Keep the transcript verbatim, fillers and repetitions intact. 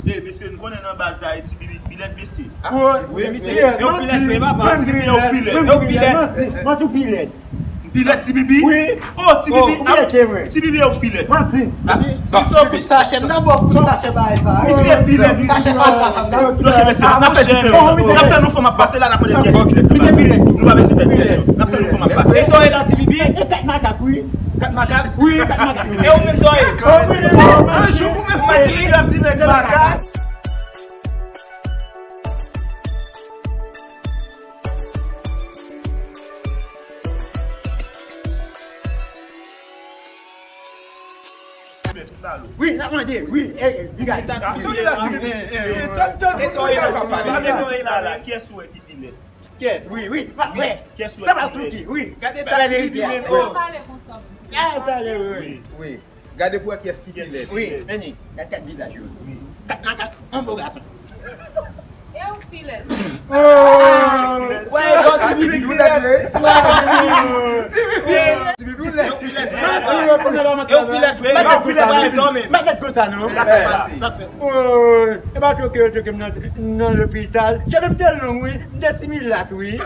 E, mesye, n konnen nan baz la, e Ti Bibi k pi lèd, mesye. Wi, mesye, yo pi lèd vre, papa. Ti Bibi yo pi lèd. Yo pi lèd. Manti, manti, ou pi lèd. M pi lèd, Ti Bibi? Wi. Oh, Ti Bibi, ou pi lèd, se vre. Ti Bibi yo pi lèd. Manti. Si se yon kout sachè, m nan ba w kout sachè bagay sa. Misye pi lèd, misye. Sachè fanta sa, m nan. Ok, mesye, n ap fè diferans. N ap tann yon fanm ap pase la, n ap konnen kiyès ki pi lèd. Nou pa bezwen fè diskisyon. N ap tann yon fanm ap pase. E sa w ye la, Ti Bibi? E kat makak, wi. Kat makak? Wi, kat makak. E ou menm sa w ye? Anjou, ou menm, Ti Bibi ap di men makak. Wi, n ap mande, wi. E, e, piga sa. Kiyès ou wè ki pi lèd? Kiyès, wi, wi. Kiyès ou wè ki pi lèd? Wi. Gade ta verite a. Pale konsa. Gade pou wè kiyès ki pi lèd. Wi, men ni, gade kat vizaj yo. Kat makak, yon bo gason. E ou pi lèd. Wè, yo, Ti Bibi pi lèd. Ti Bibi pi lèd. Ti Bibi pi lèd. E ou pi lèd vre. Yo pi lèd vre. Yo pi lèd vre, kanmenm. Mèt konsa, non? Sa fè sa. Sa fè. E pa tchoke yo tchoke m nan, nan lopital. Cheve m te long, wi. M te ti milat, wi.